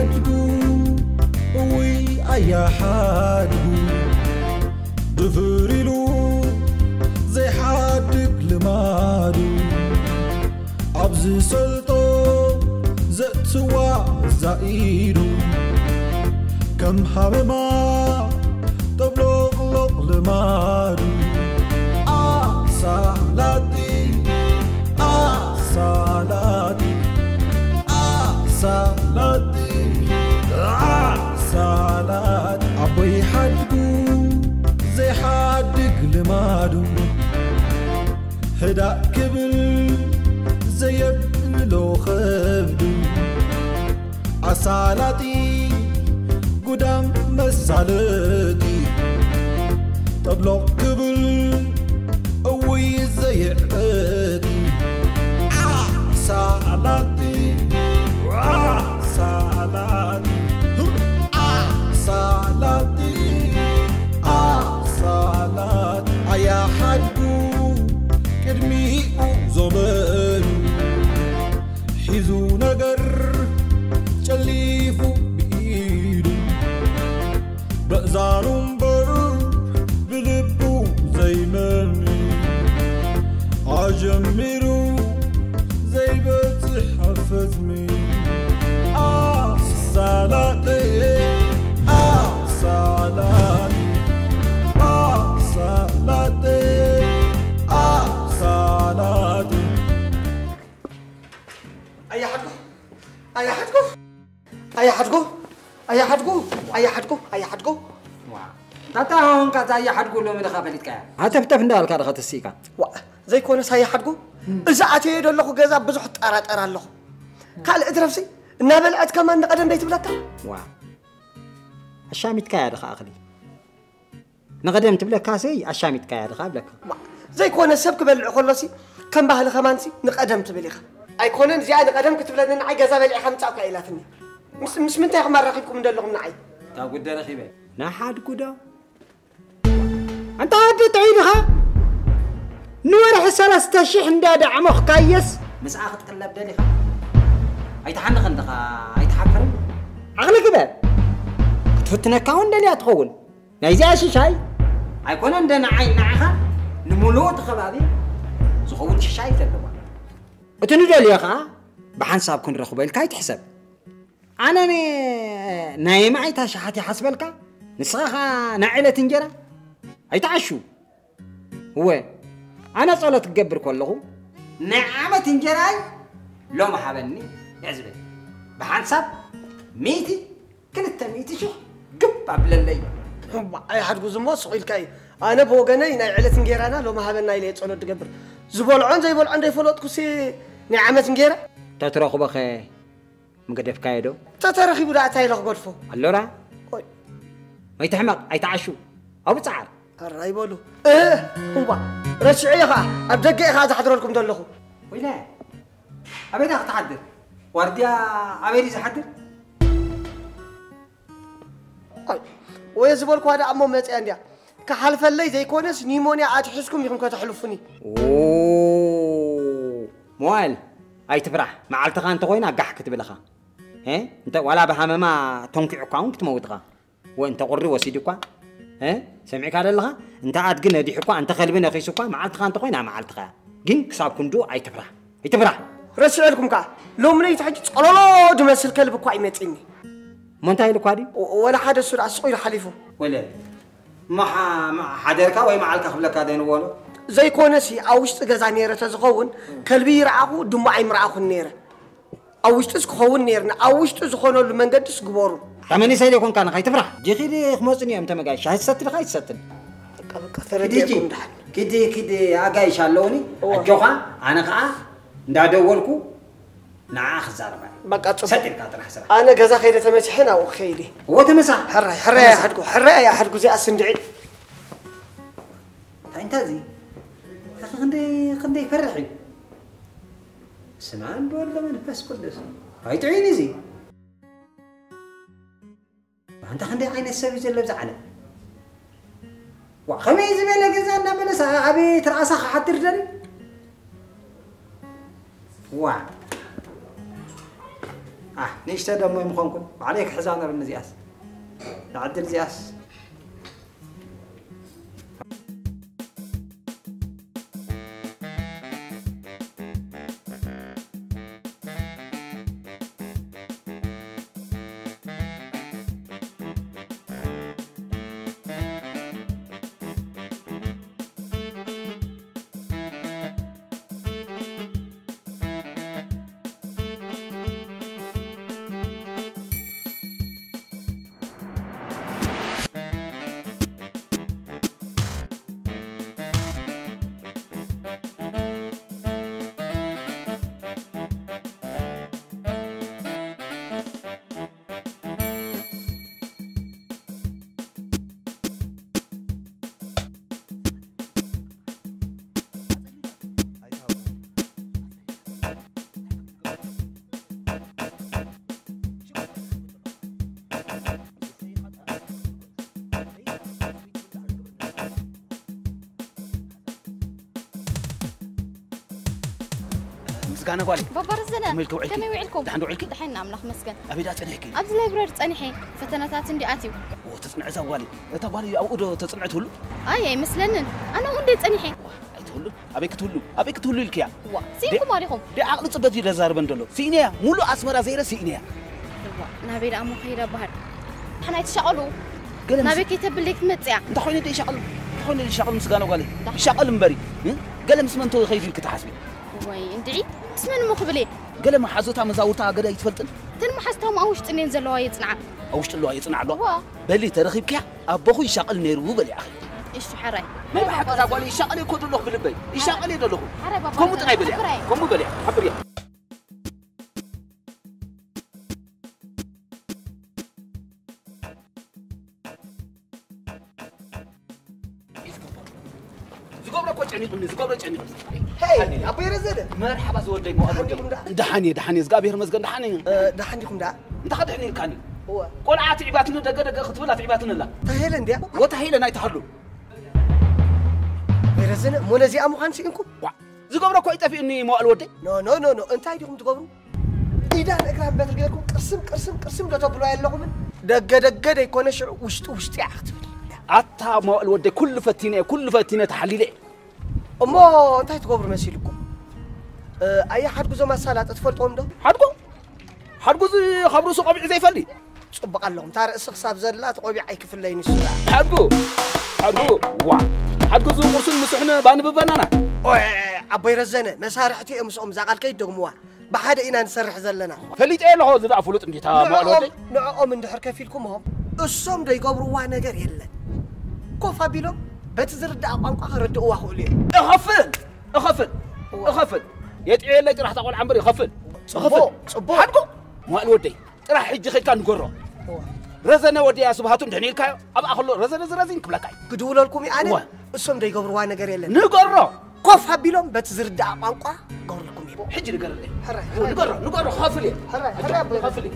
ሓድጉ፣ እውይ ኣያ ሓድጉ፣ ድፍር ኢሉ ዘይሓድግ ልማዱ፣ ኣብ ዝሰልጦ ዘእትዋ ዛኢዱ፣ ከም ሃመማ ጠብሎቕሎቕ ልማዱ። ኣሳላጢ፣ ኣሳላጢ፣ ኣሳላጢ፣ ኣሳላጢ። ኣቦይ ሓድጉ ዘይሓድግ ልማዱ፣ ህዳእ ክብል ዘየብሎ ኸብዱ፣ ኣሳላጢ ጉዳም መሳለጢ፣ ጠብሎቕ ክብል እውይ ዘየዕጢ። ኣሳላጢ፣ ኣሳላጢ፣ ኣሳላጢ፣ ኣሳላጢ። ኣያ ሓድጉ ቅድሚኡ ዞመን ሒዙ ነገር ጨሊፉ ብኢዱ፣ በእዛኑ እምበር ብልቡ ዘይመኒ፣ ኣጀሚሩ ዘይበጽሕ ኣብ ፈጽሚ። ኣሳላጠየ፣ ኣሳላጠየ፣ ኣሳላጠየ፣ ኣሳላጠየ። ኣያ ሓድጉ፣ ኣያ ሓድጉ፣ ኣያ ሓድጉ፣ ኣያ ሓድጉ፣ ኣያ ሓድጉ፣ ኣያ ሓድጉ። ዋ፣ ታታ ሆንካ፣ እዛ ኣያ ሓድጉ ሎሚ ድኻ ፈሊጥካያ? ሃተፍተፍ እንዳበልካ ድኻ ተሲእካ? ዋ፣ ዘይኮነስ ኣያ ሓድጉ፣ እዛ ኣትየ ዘለኹ ገዛ ብዙሕ ጠራጠር ኣለኹ። ካልእ እትረፍሲ፣ እናበልዐት ከማን ንቐደም ደይትብለካ? ዋ፣ ኣሻሚትካያ ድኻ ኣኽሊ? ንቐደም ትብለካሲ ኣሻሚትካያ ድኻ እብለካ። ዋ፣ ዘይኮነ ሰብ ክበልዕ ከሎሲ ከም ባህሊ ከማንሲ ንቐደም ትብል ኢኻ። ኣይኮነን እዚኣ ንቐደም ክትብለኒ ንዓይ ገዛ በሊዕኻ ምጻእካ ኢላትኒ። ምስ፣ ምስ ምንታይ ኢኹም ኣራኺብኩም እንደለኹም ንዓይ? ካብ ጉደ ረኺበ። ንሓድጉ ዶ? ኣንታ ወዲ ጥዑይ ድኻ? ንወርሒ ሰለስተ ሽሕ እንዳደዓሞኽካየስ ምስኣ ክትቅለብ ደሊኻ? ኣይትሓንኽን ድኻ? ኣይትሓፍርን? ዓቕሊ ግበር። ክትፍትነካ እውን ደልያ ትኸውን። ናይዚኣ ሽሻይ ኣይኮነ እንደ ንዓይ ንዓኻ ንምሉእ እቲ ከባቢ ዝኸውን ሽሻይ ዘለዋ። እቲ ንደልዮ ኸኣ ብሓንሳብ ክንረኽቦ ኢልካ ኣይትሕሰብ። ኣነ ን-፣ ናይ መዓይታ ሸሓት ይሓስበልካ፣ ንስኻ ኸኣ ናይ ዕለት እንጀራ ኣይትዓሹ። እወ፣ ኣነ ጸሎት ክገብር ከለኹ ናይ ዓመት እንጀራይ ሎም ሃበኒ እየ ዝብል። ብሓንሳብ ሚእቲ ክልተ ሚእቲ ሽሕ ግብ ኣብለለይ። እባ፣ ኣይሓድጉ ዝሞ ስቕ ኢልካ እዩ። ኣነ ብወገነይ ናይ ዕለት እንጌራና ሎሚ ሃበና ኢለ እየ ጸሎት ዝገብር። ዝበልዖን ዘይበልዖን ዘይፈለጥኩሲ ናይ ዓመት እንጌራ። ተትረኽቦኸ ምገደፍካዮ ዶ? ተተረኺቡ ደኣ እንታይ ኢለ ክገድፎ? ኣሎራ። ኦይ። ኣይትሕመቕ፣ ኣይትዓሹ። ኣብኡ ጸዓር። ኣራይ በሉ። እ፣ እዋ፣ ረሲዐዮ ኸኣ፣ ኣብ ደገ እየ ኸኣ ዝሓድረልኩም ዘለኹ። ወይለ፣ ኣበይ ደኣ ክትሓድር? ዋርድያ ኣበይ ድዩ ዝሓድር? ኣይ፣ ወየ ዝበልኩዋ ደኣ እሞ መጽያ እንድያ። ክሓልፈለይ ዘይኮነስ ኒሞንያ ኣትሒዝኩም ኢኹም ከተሕልፉኒ። ኦ፣ ሞባይል፣ ኣይትፍራሕ። መዓልትኻ እንተኾይና ጋሕ ክትብል ኢኻ። እ? እንተ ዋላ ብሃመማ ተንኪዑካ እውን ክትመውት ኢኻ። ወእንተ ቁሪ ወሲዱ እኳ፣ እ? ሰሚዕካ ደለኻ? እንተ ኣድጊ ነዲሑ እኳ፣ እንተ ከልቢ ነኺሱ እኳ፣ መዓልትኻ እንተኾይና መዓልትኻ እያ። ግን ክሳብ ክንድኡ ኣይትፍራሕ። ኣይትፍራሕ። ረሲዐልኩም ከኣ፣ ሎሚ ለይቲ ሕጂ ጸሎሎ ዝመስል ከልቢ እኳ ይመጽእኒ። እሞ እንታይ ኢሉ እኳ ድዩ? ወ-፣ ወላ ሓደ እሱ ደኣ ስቕ ኢሉ ሓሊፉ። ወለ፣ መሓ-፣ መ-፣ ሓደርካ ወይ መዓልካ ክብለካ ዘይንበሎ? ዘይኮነሲ፣ ኣብ ውሽጢ ገዛ ነይረ ተዝኸውን፣ ከልቢ ይረኣኹ፣ ድሙ ኣይምረኣኹን ነይረ። ኣብ ውሽጥስ ክኸውን ነይርና፣ ኣብ ውሽጢ ዝኾነሉ መንገድስ ግበሩ። እታ መንእሰይ ዘይኮንካ ንኻይ ትፍራሕ። ዲኺ ዲ ክመጹኒ እዮም ተመጋይ፣ ሻሂ ትሰቲ ድኻ ኣይትሰትን? በቃ፣ በቃ፣ ኪዲ፣ ተረዲእኩም ደሓን። ኪዲ፣ ኪዲ፣ ኣጋይሽ ኣለውኒ፣ እዋ። ኣጆኻ፣ ኣነ ኸኣ እንዳደወልኩ ንዓ ክዛረባ። በቃ፣ ጽቡቕ። ሰጥ ኢልካ ጥራሕ ስራሕ። ኣነ ገዛ ከይደ ተመሲሐ ናብኡ ክኸይድ እየ። እዎ፣ ተመሳሕ። ሕራይ፣ ሕራይ ተመሳሕ። ኣይሓድጉ፣ ሕራይ ኣይሓድጉ፣ እዚኣ ስንድዒ። እንታይ እንታ እዚ? ኣኺ ክንደይ፣ ክንደይ ይፈርሕ እዩ። ስማን ብወልድ መንፈስ ቅዱስ። ኣይጥዒን እዚ። ኣንታ ክንደይ ዓይነት ሰብ እዩ ዘሎ ኣብዚ ዓለም? ዋ፣ ከመይ ዝበለ ገዛ እንዳበለስ ኣበይ ትርኣሳ ክሓድር ደሊ? ዋ። ኣሕ፣ ንእሽተ ደሞ ምኾንኩን ባዕለይ ክሕዛ ነርኒ እዚኣስ። ንዕድል እዚኣስ። ምስጋና ጓለይ። ባባ ረዘነ፣ ከመይ ውዒልኩም? ደሓን ዶ ውዒልኪ? ደሓን ኣምላኽ መስገን። ኣበይ ደኣ ጸኒሕኪ? ኣብዚ ላይብረሪ ጸኒሐ፣ ፈተነታት እንዲ ኣትዩ። ኦ፣ ተጽንዐ እዛ ጓለይ። እታ ጓለይ ኣብኡ ዶ ተጽንዐ ትህሉ? ኣይ፣ ኣይመስለንን። ኣነ ኣብኡ እንደ ጸኒሐ። ዋ፣ ኣይትህሉን። ኣበይ ክትህሉ? ኣበይ ክትህሉ ኢልክያ? ዋ፣ ስኢንኩም ኣሊኹም። ደ ዓቕሊ ጽበት እዩ ዘዛርበን ዘሎ። ስኢነያ፣ ሙሉእ ኣስመራ ዘይረ ስኢነያ። እዋ፣ ናበይ ደኣ እሞ ከይደ በሃል? ንሕና ኣይትሻቐሉ። ገለ ምስ ናበይ ከይተብል ደይ ክትመጽእ እያ? እንታይ ኮይኑ ደይ ይሻቐል? እንታይ ኮይኑ ደይ ይሻቐል ምስጋና ጓለይ? ዳሓን። ይሻቐል እምበሪ። እ? ገለ ምስ መን ተኸይዱ ኢልኪ ትሓስቢ? ወይ እንድዒ፣ ምስ መን እሞ ክብል እየ? ገለ መሓዙታ መዛውርታ ገለ ኣይትፈልጥን? እተን መሓዙታ እሞ ኣብ ውሽጢ እኔን ዘለዋ የጽንዓ። ኣብ ውሽጢ ኣለዋ የጽንዓ ኣለዋ? እዋ። በሊ ተረኺብክያ ኣቦኹ ይሻቐል ነይሩ በሊ ኣኺ። እሺ፣ ሓራይ። ናይ ብሓቂ እዛ ጓለይ ይሻቐል እኮ ዘለኹ ብልበይ። ይሻቐል እየ ዘለኹ። ሓራይ ባባ ከምኡ ጥራይ በልያ። ሓራይ። ከምኡ በልያ። ሓብርያ። ዝገብሮ እኮ ጨኒቑኒ፣ ዝገብሮ ጨኒቑኒ። ሄይ፣ ኣቦይ ረዘነ። መርሓባ ዝወደይ፣ መዋል ወደይ። ደሓን ዲኹም ደኣ? ደሓን እየ፣ ደሓን እየ፣ እግዚኣብሔር ይመስገን፣ ደሓን እየ። እ፣ ደሓን ዲኹም ደኣ? እንታይ ከድሕን ኢልካኒ? እወ። ቆልዓ ትዕባትኒ ደገ ደገ ክትብል ትዕባትኒ ኣላ። እንታይ ኢለ እንድያ? ወታ ኢለ ናይ ትሃሉ። ኣቦይ ረዘነ፣ እሞ ነዚኣ ምዃን ስኢንኩም? ዋ፣ ዝገብሮ እኮ ይጠፊእኒ፣ መዋል ወደይ። ኖ፣ ኖ፣ ኖ፣ ኖ፣ እንታይ ዲኹም ትገብሩ? ኢዳን እግራን በትሪ ጌርኩም ቅርስም፣ ቅርስም፣ ቅርስም ዶ ተብሉ ኣየለኹምን? ደገ ደገ ደይኮነ ሽዑ ውሽጢ ውሽጢ እያ ክትብል። ኣታ መዋእል ወደይ፣ ኩሉ ፈቲነ እየ፣ ኩሉ ፈቲነ ተሓሊለ እየ። እሞ እንታይ ትገብሩ መሲልኩም? እ፣ ኣየ ሓድጉ እዞም ኣሳላጢ ትፈልጥዎም ዶ? ሓድጉ? ሓድጉ እዚ ካብ ርእሱ ቆቢዕ ዘይፈሊ? ጽቡቕ ኣለኹም። እታ ርእሲ ክሳብ ዘላ እቲ ቆቢዕ ኣይክፍለይን እዩ። ሓድጉ፣ ሓድጉ፣ ዋ። ሓድጉ እዚ ቁርስን ምስሕን ባኒ ብበናና። ኦየ፣ ኣቦይ ረዘነ፣ መሳርሕቲ እዮም ምስኦም፣ እዛ ቃል ከይትደግምዋ። ብሓደ ኢና ንሰርሕ ዘለና። ፈሊጠ ኣለኹ፣ እዚ ደኣ ፍሉጥ እንዲታ መዋል ንዕኦም፣ ወደይ። ንዕኦም እንድሕር ከፊልኩምዎም፣ እሶም ዘይገብርዋ ነገር የለን። ኮፍ ኣቢሎም በቲ ዝርዳእ ቋንቋ ከረድእዋ ክእሉ እዮም። እኸፍል፣ እኸፍል፣ እኸፍል። የጥዕየለይ ጥራሕ እታ ቆልዓ እምበር ይኸፍል። ጽቡቕ፣ እኸፍል። ጽቡቕ። ሓድጎ፣ መዋል ወደይ፣ ጥራሕ ሕጂ ኸድካ ንገሮ። እዋ። ረዘነ ወደያ ስብሃቱ እንድሕን ኢልካዮ፣ ኣብኣ ከሎ ረዘነ ዝረዚን ክብለካ እዩ። ክድውለልኩም እዩ ኣነ፣ እዋ። እሶም ዘይገብርዋ ነገር የለን። ንገሮ። ኮፍ ኣቢሎም በቲ ዝርዳእ ቋንቋ ክገብሩልኩም እዮም። ሕጂ ንገረለይ። ሕራይ፣ ሕራይ። ንገሮ፣ ንገሮ፣ ክኸፍል እየ። ሕራይ፣ ሕራይ ኣቦይ። ክኸፍል እየ።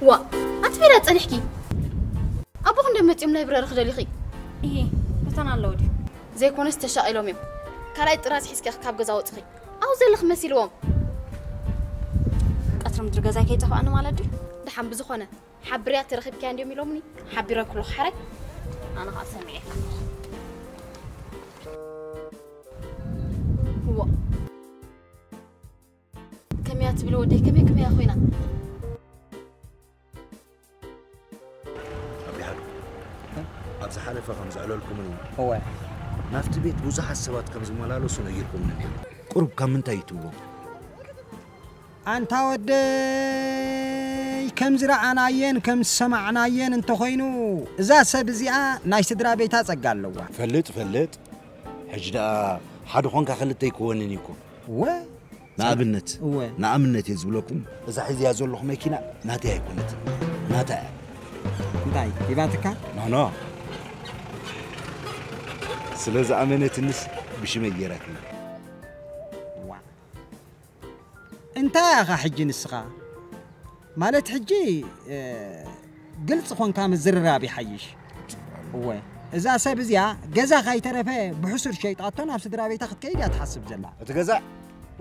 ዋ፣ ኣቲ ሜዳ ጸኒሕኪ? ኣቦኹ እንደ መጺኦም ላይብረሪ ክደሊኺ? እሂ፣ ፈተና ኣለዎ ድዩ? ዘይኮነስ ተሻቒሎም እዮም። ካልኣይ ጥራዝ ሒዝኪ ካብ ገዛ ወጺኺ። ኣብኡ ዘለኺ መሲልዎም። ቀትሪ ምድሪ ገዛይ ከይጠፍኣኒ ማለት ድዩ? ደሓን ብዝኾነ፣ ሓብርያ ተረኺብክያ እንድዮም ኢሎምኒ። ሓቢረ ኩሉ ሓራይ። ኣነ ኸኣ ሰሚዐ። ዋ። ከመያ ትብል ወደይ፣ ከመይ ከመያ ኮይና? ኣቢሓዱ፣ ኣብ ዝሓለፈ ከም ዘዕለልኩምኒ፣ እወ። ናብቲ ቤት ብዙሓት ሰባት ከም ዝመላለሱ ነጊርኩምኒ ነይሩ። ቁሩብ ካብ ምንታይ እዩ ትብሎ? ኣንታ ወደይ፣ ከም ዝረኣናየን ከም ዝሰማዕናየን እንተኾይኑ፣ እዛ ሰብ እዚኣ ናይ ስድራ ቤታ ጸጋ ኣለዋ። ፈልጥ፣ ፈልጥ። ሕጂ ደኣ ሓደ ኾንካ ክልተ ኣይክወንን እዩ እኮ። እወ። ንኣብነት፣ እወ። ንኣብነት እየ ዝብለኩም፣ እዛ ሒዝያ ዘለኹ መኪና ናተይ ኣይኮነትን፣ ናታ እያ። እንታይ፣ ሂባትካ? ኖ፣ ኖ። ስለ ዝኣመነትንስ ብሽመይ ገይራትኒ። ዋ። እንታይ ኢኻ ሕጂ ንስኻ? ማለት ሕጂ፣ እ፣ ግልፂ ኾንካ ምዝርራብ ይሓይሽ። እወ፣ እዛ ሰብ እዚኣ ገዛ ካይተረፈ ብሕሱር ሸይጣቶ ናብ ስድራ ቤታ ክትከይድ እያ ትሓስብ ዘላ። እቲ ገዛ?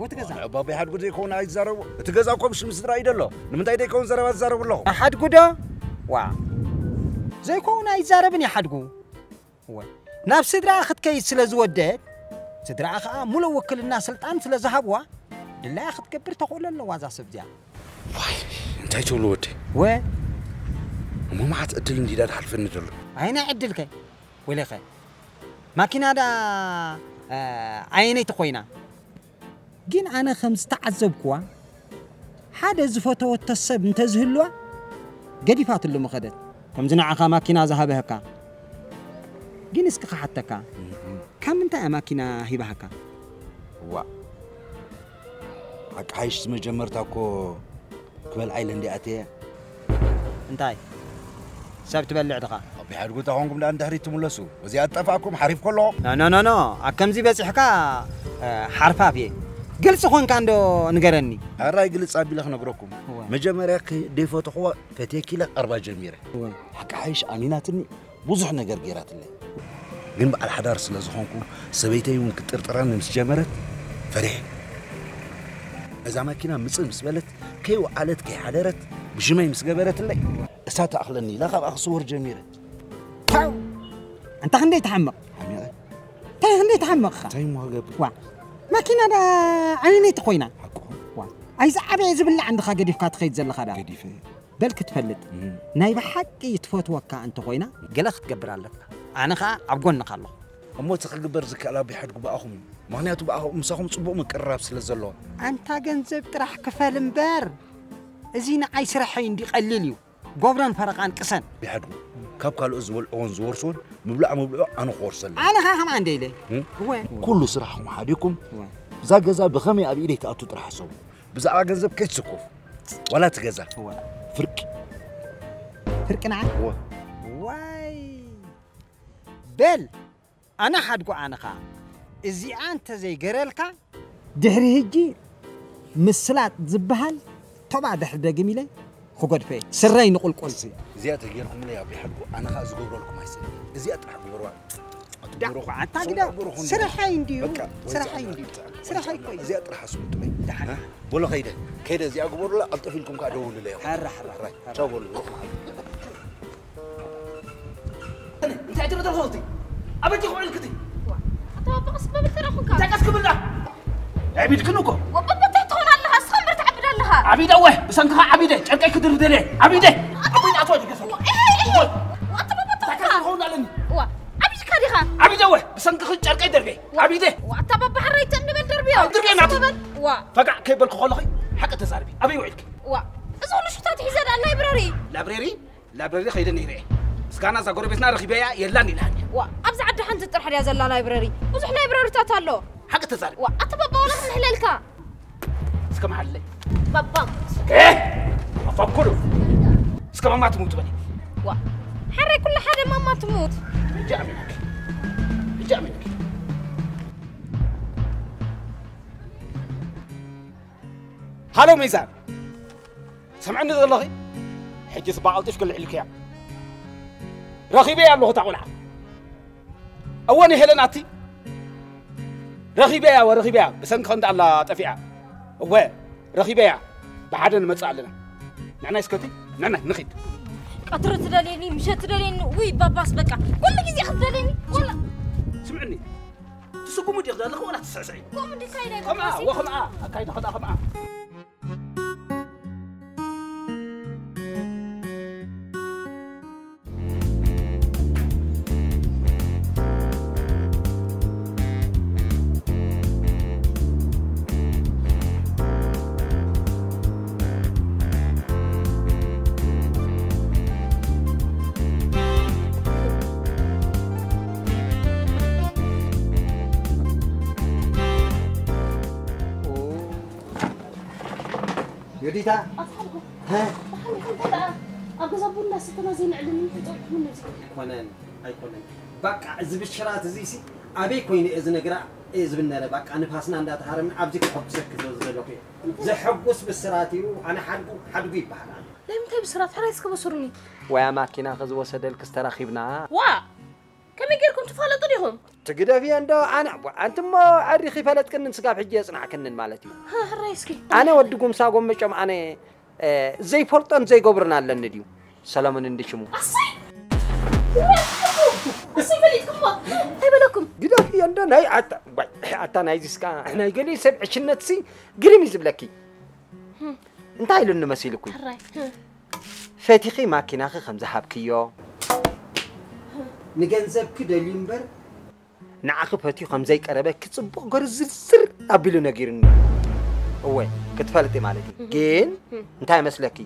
ወቲ ገዛ? ኣባቢ ሓድጉ ዘይከውን ኣይዛረቡ። እቲ ገዛ እኮ ብሽም ስድራ እዩ ደሎ። ንምንታይ ዘይከውን ዘረባ ትዛረቡ ኣለኹ? ሓድጉ ዶ? ዋ፣ ዘይከውን ኣይዛረብን እዩ ሓድጉ። እወ፣ ናብ ስድራ ክትከይድ ስለ ዝወደድ፣ ስድራ ኸኣ ሙሉእ ውክልና ስልጣን ስለ ዝሃብዋ፣ ድላያ ክትገብር ተኽእሎ ኣለዋ እዛ ሰብ እዚኣ። ዋይ፣ እንታይ ትብሉ ወዲ? ወ እሞ መዓት ዕድል እንዲዳ ድሓልፈኒ ደሎ። ኣየናይ ዕድልከ? ወይለኸ፣ ማኪና ዳ፣ እ፣ ኣየነይቲ ኮይና? ግን ኣነ ከም ዝተዓዘብክዋ፣ ሓደ ዝፈተወቶ ሰብ እንተዝህልዋ፣ ገዲፋትሉ ምኸደት። ከምዚ ንዓኻ ማኪና ዝሃበህካ። ግን እስኪ ክሓተካ፣ ካብ ምንታይ እያ ማኪና ሂባሃካ? ዋ፣ ሓቂ ሓይሽ መጀመርታ እኮ ክበልዓ ኢለ እንዲኣ ኣትየ። እንታይ? ሰብ ትበልዕ ድኻ? ኣብ ሓድጉ ተኾንኩም ደኣ ንድሕሪት ትምለሱ። እዚኣ ትጠፍኣኩም ሓሪፍ ከሎ። ኖ፣ ኖ፣ ኖ፣ ኖ። ኣብ ከምዚ በጺሕካ፣ እ፣ ሓርፋፍ እየ። ግልጺ ኾንካ እንዶ ንገረኒ። ሕራይ ግልጽ ኣቢለ ክነግረኩም። እወ። መጀመርያ ከ-፣ ደይፈተኽዋ ፈትየኪ ኢለ ቀርባ ጀሚረ። እወ። ሓቂ ሓይሽ ኣሚናትኒ ብዙሕ ነገር ገይራትለይ። ግን በዓል ሓዳር ስለ ዝኾንኩ ሰበይተይ እውን ክትጥርጥረኒ ምስ ጀመረት ፈሪሐ። እዛ መኪና ምጽእ ምስ በለት ከይወዓለት ከይሓደረት ብሽመይ ምስ ገበረትለይ እሳ ትኣኽለኒ ኢላ ካብኣ ክስወር ጀሚረ። ታው! ኣንታ ክንደይ ትሓምቕ? ሓሚቐ? እንታይ ክንደይ ትሓምቕ ኢኻ? እንታይ እሞ ክገብር? ዋ! መኪና ዳ ዓይነይቲ ኮይና? ሓቁ። ዋ! ኣይዚ ዓበየ ዝብላዕ እንድኻ ገዲፍካ ትኸይድ ዘለኻ ዳ? ገዲፈ። በል ክትፈልጥ፣ እም። ናይ ብሓቂ ትፈትወካ እንተኾይና፣ ገለ ክትገብር ኣለካ። ኣነ ኸኣ ኣብ ጎንኻ ኣለኹ። እሞ እቲ ክግበር ዝከኣል ኣብ ሓድጉ ብኣኹም እዩ። ምኽንያቱ ብኣኹም፣ ምሳኹም ጽቡቕ ምቅርራብ ስለ ዘለዎ። ኣንታ ገንዘብ ጥራሕ ክፈል እምበር፣ እዚ ንዓይ ስራሐይ እንዲ ቀሊል እዩ። ጎብረን ፈረቓን ቅሰን። ይሓድጉ። ካብ ካልኦት ዝበልዕዎን ዝወርስዎን ምብላዕ ምብልዑ ኣነ ክወርሰሉ። ኣነ ኸኣ ከምኣ እንደ ኢለ። እም? እወ። ኩሉ ስራሕኹም ሓዲኩም፣ እወ። እዛ ገዛ ብኸመይ ኣብ ኢደይ ትኣቱ ጥራሕ ሓሰቡ። ብዛዕባ ገንዘብ ከይትስከፉ። ዋላ እቲ ገዛ። እወ። ፍርቂ። ፍርቂ ንዓይ? እወ። ዋይ። በል፣ ኣነ ሓድጉ ኣነ ኸኣ እዚኣ እንተ ዘይገረልካ፣ ድሕሪ ሕጂ ምስላጥ ዝበሃል ቶባ ድሕሪ ደግም ኢለ ክገድፎ እየ። ስረይ ንቑልቁል። እዚኣ ተገይርኩምለይ ኣብ ሓድጉ ኣነ ኸኣ ዝገብረልኩም ኣይስእንን። እዚኣ ጥራሕ ግበርዋ። ኣትግበሩ። ዳዕዋ፣ ኣታ ግዳ ግበሩ፣ ስራሐይ እንድዩ፣ በቃ፣ ወይ ስራሐይ ጻዕዳ፣ እንድዩ፣ ወይ ስራሐይ ጻዕዳ። እኮ እዩ። እዚኣ ጥራሕ ኣስምጡለይ። ደሓን። እ? በሎ ከይደ፣ ከይደ እዚኣ ግበሩላ፣ ቀልጠፍ ኢልኩም ከኣ ደውሉለይ። ሕራ፣ ሕራ፣ ሕራይ፣ ሕራ። ቻው በሉ፣ ሩቕ መዓልቲ። እንታይ ትርኢ ዘለኹ እቲ? ኣበይ ትኹዕል ክቲ? ኣታ ባባ ቀስ በል ተራ ኹንካ። እንታይ ቀስ ክብላ? ኣዕቢድክን እኮ። ወበበታ ትኾን ኣለኻ፣ እስኻ እምበር ትዓብድ ኣለኻ። ዓቢደ እወ፣ ብሰንክኻ ዓቢደ፣ ጨርቀይ ክድርብ ደልየ። ዓቢደ። ኣታ ኣቦይ ኣትዋ ድገሰ። ዋ፣ ኤሄ፣ ኤሄ። እወ። ዋ፣ ኣታ ባባ እንታይ ትኾንካ? ክኸውን ኣለኒ? ዋ፣ ዓቢድካ ዲኻ? ዓቢደ እወ፣ ብሰንክኺ ጨርቀይ ደርቤ። ዋ። ዓቢደ። ዋ፣ ኣታ ባባ ሕራይ ተንበል ደርብዮ። ደርብዮ ናቱ። በል። ዋ። ፈጋዕ ከይበልኩ ከለኺ ሓቂ ተዛርቢ። ኣበይ ውዒልኪ? ዋ፣ እዚ ኩሉ ሽታት ሒዘ ደኣ ላይብረሪ። ላይብረሪ? ላይብረሪ ከይደ ነይረ እየ። ምስጋና እዛ ጎረቤትና ረኺበያ የላን ኢላኒ። ዋ፣ ኣብዚ ዓዲ ሓንቲ ጥራሕ ድያ ዘላ ላይብረሪ። ብዙሕ ላይብረሪታት ኣሎ። ሓቂ ተዛረብ። ዋ፣ ኣታ ባባ ዋላ ክንሕለልካ። እስከ መሓለይ። ባባ። ኤ! ኣፋኩሉ። እስከ ማማ ትሙት በል። ዋ፣ ሓራይ ኩሉ ሓደ ማማ ትሙት። ሕጂ ኣሚንክ። ሕጂ ኣሚንክ። ሃሎ ሚዛን። ሰምዕኒ ዘለኺ? ሕጂ ስባ ቀልጢፍኪ ልዕልክያ። ረኺበያ ኣለኹ እታ ቆልዓ። እወ ንሄለን ኣቲ። ረኺበያ፣ እወ ረኺበያ። ብሰንኪ ከምዚ ኣላ ጠፊኣ። እወ ረኺበያ። ብሓደ ንመጽእ ኣለና። ንዕናይ እስከቲ፣ ንዕናይ ንኺድ። ቀትሪ ትደልየኒ፣ ምሸት ትደልየኒ። ውይ ባባስ በቃ። ኩሉ ግዜ ክትደልየኒ። ወላ ስምዕኒ። ትስጉሙ ዲኽ ዘለኹ ወላ ትስዕስዒ? ከምኡ ድካ ኢለ ከምኣ፣ ይበቃ። ወ ከምኣ። ኣካይዳ ኸዳ ከምኣ። ዮዲታ። ኣትሓልኩ። ሀ? ብሓልኩ ደኣ ኣብ ገዛ ቡን እንዳሰተና ዘይንዕልም ይሕጸብኩም ነዚ። ኣይኮነን፣ ኣይኮነን። በቃ እዚ ብሽራት እዚሲ ኣበይ ኮይኑ እየ ዝነግራ እየ ዝብል ነረ። በቃ ንፋስና እንዳተሃረምና ኣብዚ ከሐጉሰኪ ዝደለኹ እየ። እንታይ? ዘሐጉስ ብስራት እዩ። ኣነ ሓድጉ፣ ሓድጉ ይበሃል። እንታይ እንታይ ብስራት ሕራይ እስከ በሱርኒ። ወያ ማኪና ከዝወሰደልክስ ተራኺብና። ዋ ከመይ ጌርኩም ትፋለጡ ዲኹም? ትግደፍዮ እንዶ ኣነ ኣንትሞ ኣሪኺ ፈለጥክንን ስጋብ ሕጂ የጽናዕክንን ማለት እዩ። ሕራይ እስኪ። ኣነ ወዲ ጉምሳ ጎመጮም ኣነ ዘይፈልጦን ዘይገብርን ኣለኒ ድዩ ሰለሙን እንዲ ሽሙ ኣሰይ ኣሰይ ፈሊጥኩሞ እንታይ በለኩም ግደፍዮ እንዶ ናይ ኣታ ዋይ ኣታ ናይዚስ ከኣ ናይ ገሊኡ ሰብ ዕሽነትሲ ግርም እዩ ዝብለኪ እንታይ ኢሉኒ መሲልኩ ፈቲኺ ማኪናኺ ከም ዝሃብክዮ ንገንዘብኪ ደልዩ እምበር ንዓኺ ፈትዩ ከም ዘይቀረበኪ ጽቡቕ ገሩ ዝርዝር ኣቢሉ ነጊሩኒ። እወ ክትፈልጢ ማለት እዩ። ግን እንታይ መስለኪ?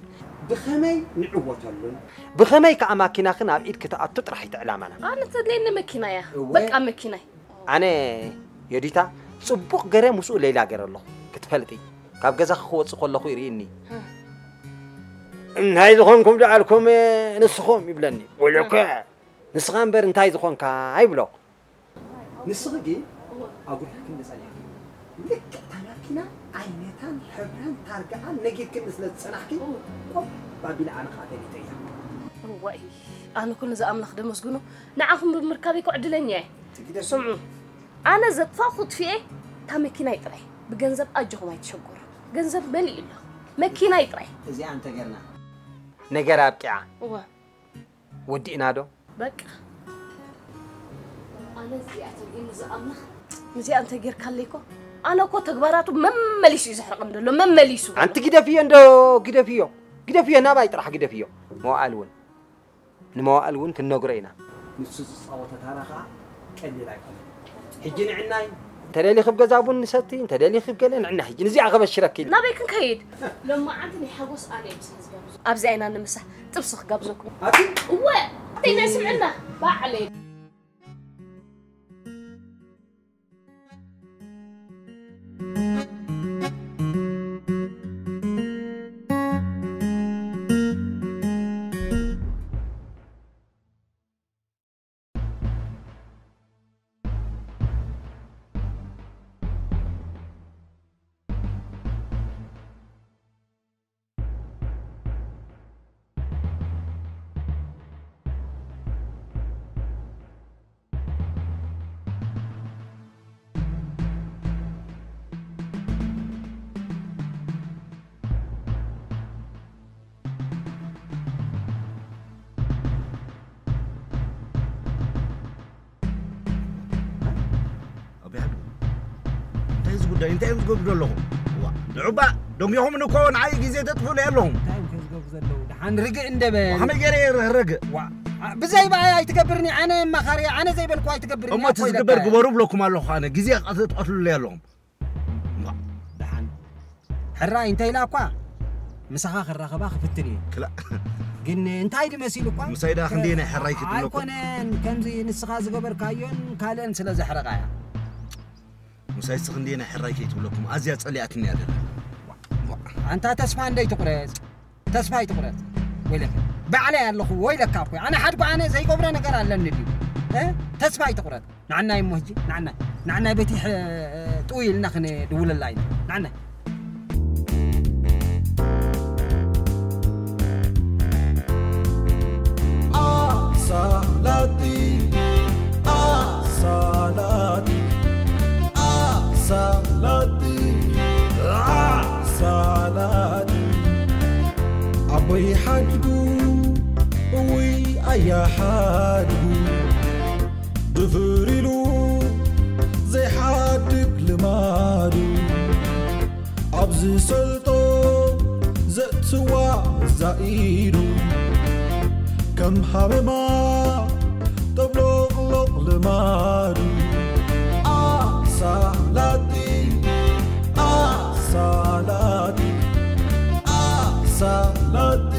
ብኸመይ ንዕወተሉን ብኸመይ ከኣ ማኪናኺ ናብ ኢድ ክትኣቱ ጥራሕ እዩ ዕላማና። ኣነ ተድልየኒ መኪና እያ። እወ። በቃ መኪናይ። ኣነ ዮዲታ ጽቡቕ ገረ ምስኡ ሌላ ገረ ኣለኹ ክትፈልጢ። ካብ ገዛኺ ክወጽእ ከለኹ ይርእየኒ። እንታይ ዝኾንኩም ደኣልኩም ንስኹም ይብለኒ። ወለከ ንስኻ እምበር እንታይ ዝኾንካ ይብሎ። ንስኺ ግን ኣጉልሕክኒ ጸኒሕኪ። ልክዕ እታ ማኪና ዓይነታን ሕብራን ታርጋኣን ነጊርክኒ ስለ ዝጸናሕኪ ቆብ ኣቢለ ኣነ ከኣ ፈሊጠያ። እዋይ ኣነ ኩሉ ዝኣምላኽ ደመስግኖ ንዓኹም ብምርካበይ እኮ ዕድለኛ እየ። ትግደስ። ስምዑ ኣነ ዘጥፋእኹ ጥፊኤ እታ መኪናይ ጥራይ ብገንዘብ ኣጆኹም ኣይትሸገሩ። ገንዘብ መሊኡ ኣሎ መኪናይ ጥራይ። እዚኣ እንተገርና ነገር ኣብቂዓ። እወ ወዲእና ዶ? በቃ ኣነ እዚኣ ተልኢኒ ዝኣምልኽ እዚኣ እንተ ጌርካለይ እኮ ኣነ እኮ ተግባራቱ መመሊሱ እዩ ዘሕርቕን ዘሎ መመሊሱ ኣንቲ ግደፍዮ እንዶ ግደፍዮ ግደፍዮ ናባይ ጥራሕ ግደፍዮ መዋኣል እውን ንመዋኣል እውን ክንነግሮ ኢና ንሱ ዝፃወተ ታራ ከዓ ቀሊል ኣይኮነ ሕጂ ንዕናይ እንተደሊኺ ብ ገዛ ቡን ንሰቲ እንተደሊኺ ብ ገለ ንዕና ሕጂ ንዚኣ ከበሽረኪ ኢሉ ናበይ ክንከይድ ሎማዓንቲ ናይ ሓጎስ ኣነ እየ ምሳይ ዝጋብዞ ኣብዚኣ ኢና ንምሳሕ ጥብሲ ክጋብዘኩም ኣቲ እወ ኣተይ ናይ ስምዕና ባዕለይ እንታይ እዚ ጉዳይ እንታይ እዮም ዝገብሩ ዘለኹም ንዑባ ደንጊኹም ንኮ ንዓይ ግዜ ተጥፍኡለይ ኣለኹም እንታይ እዮም ዝገብሩ ዘለዉ ደሓን ርግእ እንደበል ከመይ ገይረ እየ ርግእ ብዘይ በኣይ ኣይትገብርኒ ኣነ መኻሪ ኣነ ዘይበልኩ ኣይትገብርኒ እሞ እቲ ዝግበር ግበሩ ብለኩም ኣለኹ ኣነ ግዜ ተቐትሉለይ ኣለኹም ደሓን ሕራይ እንተ ኢላ እኳ ምሳኻ ክራኸባ ክፍትን እየ ክላ ግን እንታይ ድመሲሉ እኳ ምሳይ ደኣ ክንደየናይ ሕራይ ክትብለኩም ኣይኮነን ከምዚ ንስኻ ዝገበርካዮን ካልእን ስለ ዘሕረቓ እያ ምሳይ ስ ክንደየናይ ሕራይ ከይትብለኩም ኣዝያ ጸሊኣትኒ እያ ደላ ኣንታ ተስፋ እንደይ ትቑረጽ ተስፋ ኣይትቑረጽ ወይለካ ባዕለይ ኣለኹ ወይለካ እኮ ኣነ ሓድጉ ኣነ ዘይገብሮ ነገር ኣለኒ ድዩ ተስፋ ኣይትቑረጽ ንዓናይ እሞ ሕጂ ንዓናይ ንዓናይ በቲ ጥውይ ኢልና ክንድውለላ ኢና ንዓናይ ኣሳላጢ ኣሳላጢ ኣሳላጢ ኣሳላጢ ኣቦይ ሓድጉ እውይ ኣያ ሓድጉ ድፍር ኢሉ ዘይሓድግ ልማዱ ኣብ ዝሰልጦ ዘእትዋ ዛኢዱ ከም ሃመማ ጠብሎቕሎቕ ልማዱ ኣሳላጢ ኣሳላጢ ኣሳላጢ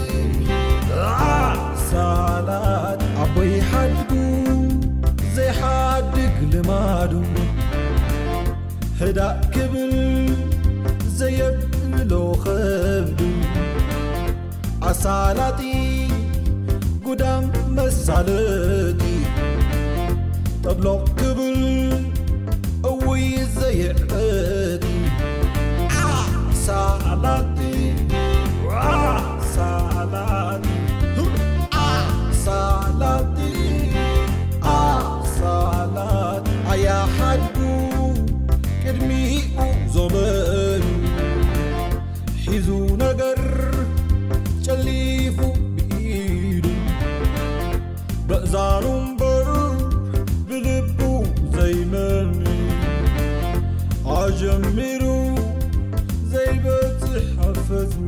ኣሳላጢ ኣቦይ ሓድጉ ዘይሓድግ ልማዱ ህዳእ ክብል ዘየብሎ ኸብዱ ኣሳላጢ ጉዳም መሳለጢ ጠብሎቕ ክብል እውይ ዘየዕበጢ ኣሳላጢ ኣሳላ ሒዙ ነገር ጨሊፉ ብኢዱ በእዛኑ እምበር ብልቡ ዘይመኒ ኣጀሚሩ ዘይበጽሕ ኣፈዝሚ